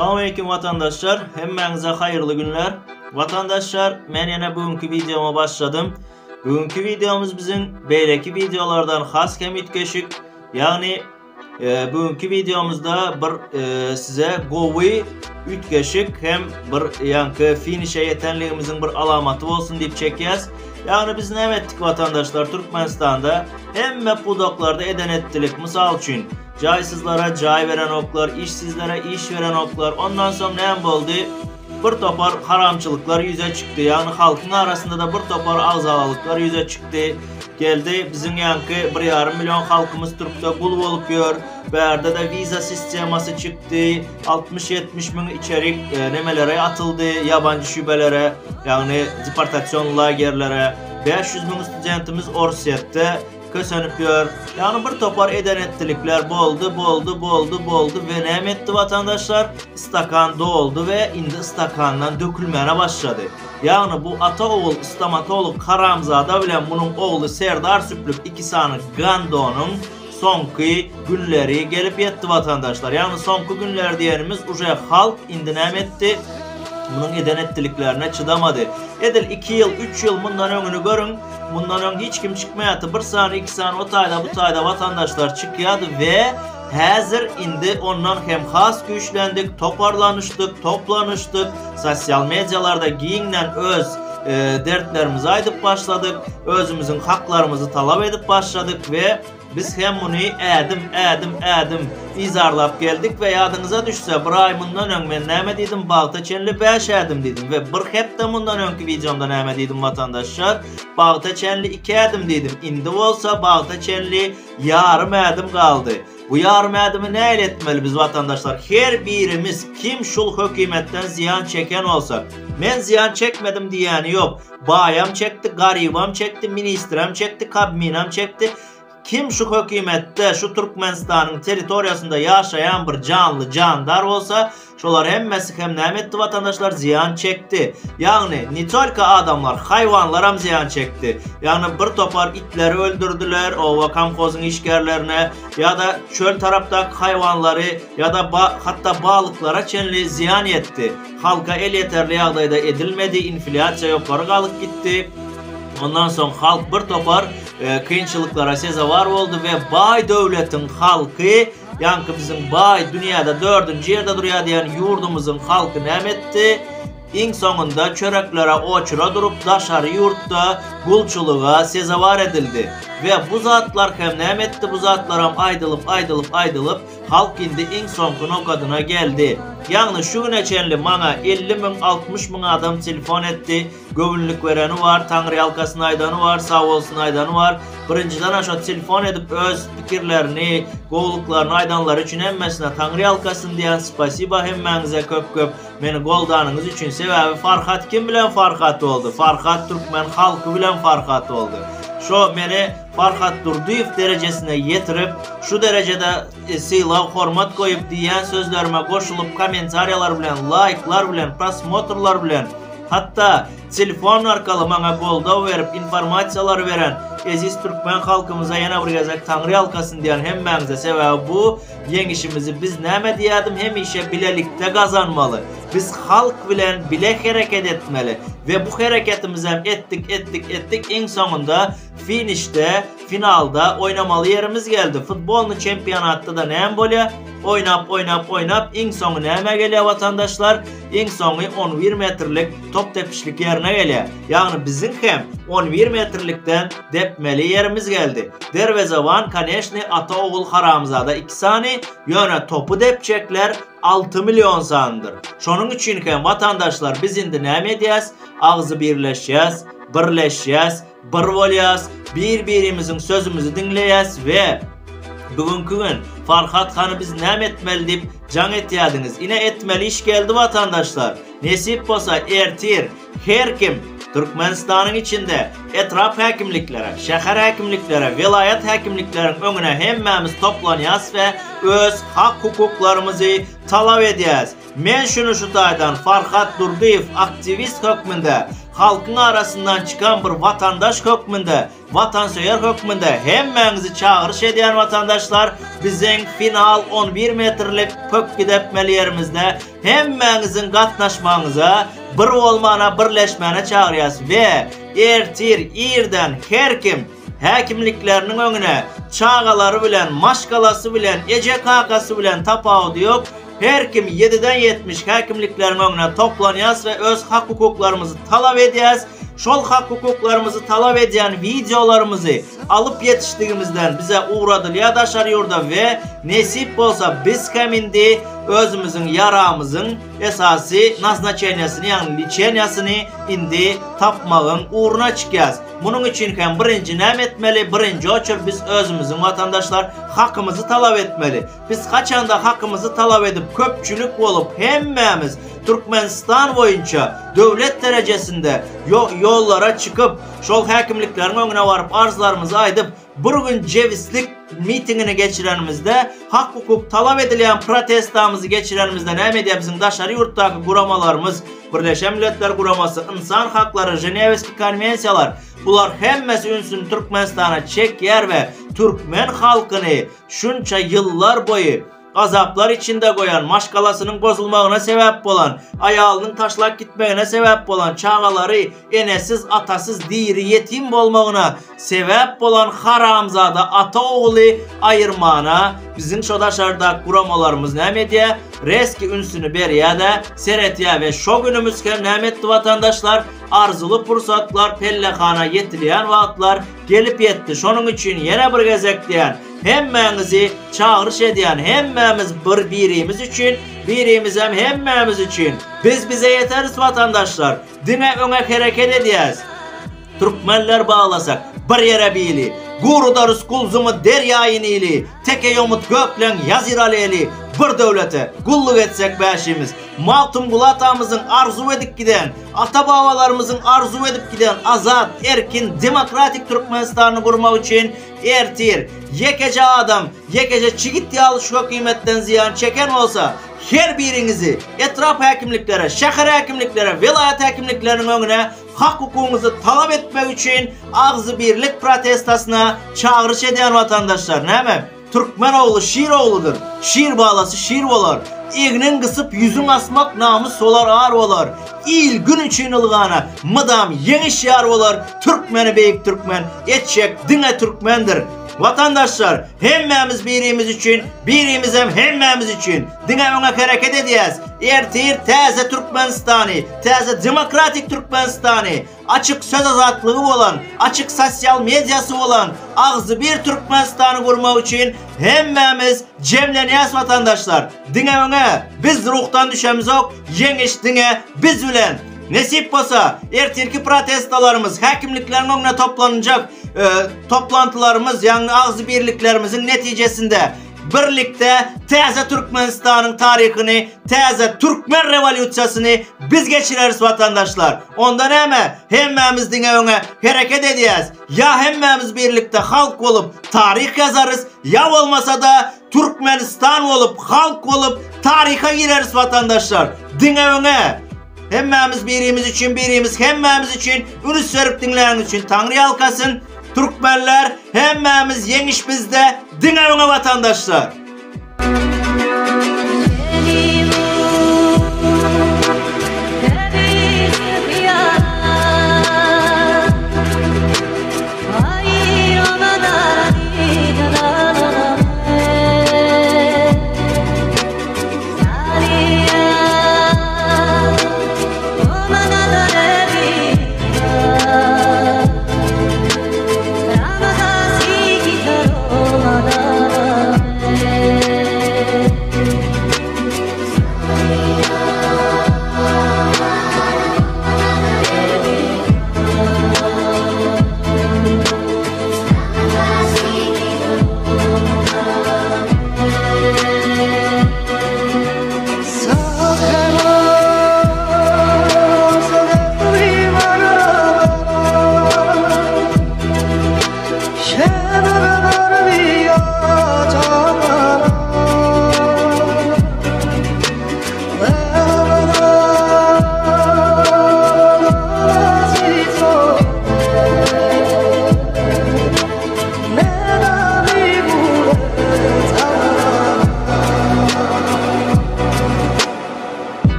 Salam watandaşlar, hemmäňize haýyrly günler. Watandaşlar, men ýene bugünki wideoma başladym. Bugünki wideomyz biziň beýleki wideolardan has hem üýtgeşik. Ýagny Bugünki wideomyzda bir size gowy üýtgeşik hem bir ýaňky finişe ýetenligimiziň bir alamaty bolsun diýip çekýäs. Ýagny biz näme etdik watandaşlar Türkmenistanda hemme pudaklarda eden etdilik. Mysal üçin jaýsyzlara jaý berenoklar, işsizlere iş berenoklar. Ondan soň näme boldy? Bir topar haramçylyklar ýüze çykdy. Ýagny halkyň arasynda-da bir topar agzalalyklar ýüze çykdy. Geldi, biziň ýaňky bir ýarym million halkymyz türkde gul bolup ýör. Bärde-de wiza sistemasy çykdy. 60-70 müň içerik e, nemelere atyldy, ýabanjy şubelere, ýagny deportasion lagerlere. 500 müň studentimiz Orsýetde kösenip ýör. Ýagny bir topar eden-etdilikler boldy, boldy, boldy, boldy we näme etdi watandaşlar? Stakan doldy we indi stakandan dökülmäne başlady. Ýagny bu ata-ogul stomatolog haramzada bilen munuň ogly Serdar süplük iki sany gandonyň soňky günleri gelip ýetdi watandaşlar. Ýagny soňky günleri diýenimiz uje halk indi näme etdi? Munuň eden-etdiliklerine çydamady. Edil iki ýyl, üç ýyl mundan öňüni görüň, mundan öň hiç kim çykmaýardy, bir sany, iki sany o taýda, bu taýda watandaşlar çykýardy we häzir indi ondan hem has güýçlendik, toparlanyşdyk, toplanyşdyk, sosial medialarda giňden öz dertlerimizi aýdyp başladyk, özümiziň haklarymyzy talap edip başladyk we Biz hem muny ädim, ädim, ädim yzarlap geldik we ýadyňyza düşse, bir aý mundan öň men näme diýdim, bagta çenli bäş ädim diýdim we bir hepde mundan öňki wideomda näme diýdim watandaşlar, bagta çenli iki ädim diýdim, indi bolsa bagta çenli ýarym ädim galdy. Bu ýarym ädimi nähili etmeli biz watandaşlar, her birimiz kim şul hökümetden zyýan çeken bolsa, men zyýan çekmedim diýýäni ýok, Baýam çekdi, garybam çekdi, ministrem çekdi, kabminam çekdi. Kim şu hökümetde, şu Türkmenistanyň territoriýasynda ýaşaýan bir janly jandar bolsa, şolar hemmesi hem näme etdi watandaşlar zyýan çekdi. Ýagny ne tolko adamlar, haýwanlaram zyýan çekdi. Ýagny bir topar itleri öldürdiler, oba komhozyň işgärlerine ýa-da çöl tarapdaky haýwanlary ýa-da hatda balyklara çenli zyýan ýetdi. Halka elýeterli ýagdaýda edilmedi, inflýasiýa ýokary galyp gitdi. Ondan soň halk bir topar kynçylyklara sezewar boldy we baý döwletiň halky, ýaňky biziň baý dünýäde dördünji ýerde durýar diýen ýurdumyzyň halky näme etdi? Iň soňunda çöreklere oçura durup daşary ýurtda gulçulyga sezewar edildi. We bu zatlar hem näme etdi? Bu zatlaram aýdylyp, aýdylyp, aýdylyp, Halk indi iň soňky nokadyna geldi. Ýagny şu güne çenli maňa 50 müň, 60 müň adam telefon etdi. Göwünlik bereni bar, taňryýalkasyn aýdany bar, sag bolsun aýdany bar. Birinjiden-ä şo telefon edip öz pikirlerini, gowulyklaryny aýdanlary üçin hemmesine taňryýalkasyn diýýän. Spasiba hemmäňize köp-köp meni goldanyňyz üçin. Sebäbi Farhat kim bilen Farhat boldy? Farhat türkmen halky bilen Farhat boldy. Şo meni Farhat Durdyýew derejesine ýetirip, şu derejede sylag, hormat goýup diýýän sözlerime goşulyp kommentariýalar bilen, laýklar bilen, prosmotrlar bilen, hatda telefon arkaly maňa goldaw berip, informasiýalar beren eziz türkmen halkymyza ýene bir gezek Taňryýalkasyn diýýän hemmäňize, sebäbi bu ýeňişimizi biz näme diýýärdim hemişe bilelikde gazanmaly. Biz halk bilen bile hereket etmeli we bu hereketimizem etdik, etdik, etdik iň soňunda Finişde, finalda oýnamaly ýerimiz geldi. Futbolny çempionatda-da näme bolýar? Oýnap, oýnap, oýnap, iň soňy nämä gelýär watandaşlar? Iň soňy on bir metrlik top depişlik ýerine gelýär. Ýagny biziň hem on bir metrlikden depmeli ýerimiz geldi. Derwezeban, koneşny, ata ogul haramzada iki sany, ýöne topy depjekler 6 million sanydyr. Şonuň üçin hem watandaşlar biz indi näme edýäs? Agzybirleşýäs, birleşýäs, bir bolýas, bir-birimiziň sözümizi diňleýäs we bugünki gün Farhat hany biz näme etmeli diýip jaň etýädiňiz. Ine etmeli iş geldi watandaşlar. Nesip bolsa ertir her kim Türkmenistanyň içinde etrap häkimliklere, şäher häkimliklere, welaýat häkimlikleriň öňüne hemmämiz toplanýas we öz hak-hukuklarymyzy talap edýäs. Men şuny şu taýdan Farhat Durdyýew aktiwist hökmünde, halkyň arasyndan çykan bir watandaş hökmünde, watansöýer hökmünde hemmäňizi çagyryş edýän watandaşlar, biziň final 11 metrlik pökgi depmeli ýerimizde hemmäňiziň gatnaşmagyňyza, bir bolmana, birleşmäne çagyrýas we ertir irden her kim häkimlikleriniň öňüne çagalary bilen, maşgalasy bilen, eje-kakasy bilen tapawudy ýok, Her kim ýediden 70 häkimlikleriň öňüne toplanýas we öz hak-hukuklarymyzy talap edýäs. Şol hak-hukuklarymyzy talap edýän wideolarymyzy alyp ýetişdigimizden bize ugradylýar daşary ýurda we nesip bolsa biz hem indi özümiziň ýaramyzyň esasy naznaçeniýasyny ýagny liçeniýasyny indi tapmagyň ugruna çykýas. Munuň üçin hem birinji näme etmeli? Birinji oçur biz özümiziň watandaşlar hakymyzy talap etmeli. Biz haçanda hakymyzy talap edip köpçülik bolup hemmämiz Türkmenistan boýunça döwlet derejesinde ýollara çykyp şol häkimlikleriň öňüne baryp arzlarymyzy aýdyp bir gün jebislik mitingini geçirenimizde hak hukuk talap edilýän protestamyzy geçirenimizde näme edýär biziň daşary ýurtdaky guramalarymyz Birleşen Milletler Guramasy ynsan haklary Ženewski konwensiýalar bular hemmesi ünsüni Türkmenistana çekýär we türkmen halkyny Şunça ýyllar boýy. Azaplar içinde goýan, maşgalasynyň bozulmagyna sebäp bolan, aýalynyň taşlap gitmegine sebäp bolan, çagalary enesiz, atasyz, diri ýetim bolmagyna sebäp bolan haramzada ata ogly aýyrmana biziň şo daşardak guramalarymyz näme edýä? Reski ünsüni berýä-de, seretýä we şo günümiz hem näme etdi watandaşlar? Arzyly pursatlar pellehana ýetilýän wagtlar gelip ýetdi. Şonuň üçin ýene bir gezek diýän, hemmäňizi çagyryş edýän, hemmämiz bir birimiz üçin, birimizem hemmämiz üçin. Biz bize ýeteris watandaşlar. Diňe öňe hereket edýäs. Türkmenler baglasak bir ýere bili, Gurudarys Gulzumy derýaýy Nili, Teke ýomut gökleň ýazyr eli, Bir döwlete gulluk etsek bäşimiz. Magtymguly atamyzyň arzuw edip giden, ata-babalarymyzyň arzuw edip giden azat, erkin, demokratik Türkmenistanyny gurmak üçin ertir ýekeje adam, ýekeje çigit ýaly şu hökümetden zyýan çeken bolsa, her biriňizi etrap häkimliklere, şäher häkimliklere, welaýat häkimlikleriniň öňüne hak-hukugyňyzy talap etmek üçin agzybirlik protestasyna çagyryş edýän watandaşlar, näme? Türkmen ogly şir ogludyr, şir balasy şir bolar. Egniň gysyp ýüzüň asmak namys bolar ar bolar. Il gün üçin ylgana mydam ýeňiş ýar bolar, Türkmeni beýik türkmen etjek diňe türkmendir. Watandaşlar, hemmämiz birimiz üçin, birimizem hemmämiz üçin. Diňe öňe hereket edýäs. Ertir täze Türkmenistany, täze demokratik Türkmenistany, açyk söz azatlygy bolan, açyk sosial mediasy bolan agzybir Türkmenistany gurmak üçin hemmämiz jemlenýäs watandaşlar. Diňe öňe, biz ruhdan düşemizok, ýeňiş diňe biz bilen. Nesip bolsa, ertirki protestalarymyz, häkimlikleriň öňüne toplanjak toplantylarymyz, ýagny agzybirliklerimiziň netijesinde Birlikde täze Türkmenistanyň taryhyny, täze türkmen rewolýusiýasyny biz geçireris watandaşlar. Onda näme, hemmämiz diňe öňe hereket edýäs. Ýa hemmämiz birlikde halk bolup taryh ýazarys, ýa bolmasa-da Türkmenistan bolup, halk bolup taryha gireris watandaşlar. Diňe öňe! Hemmämiz birimiz üçin birimiz hemmämiz üçin ünüs berip diňläniňiz üçin Taňry ýalkasyn. Türkmenler hemmämiz ýeňiş bizde diňe öňe watandaşlar.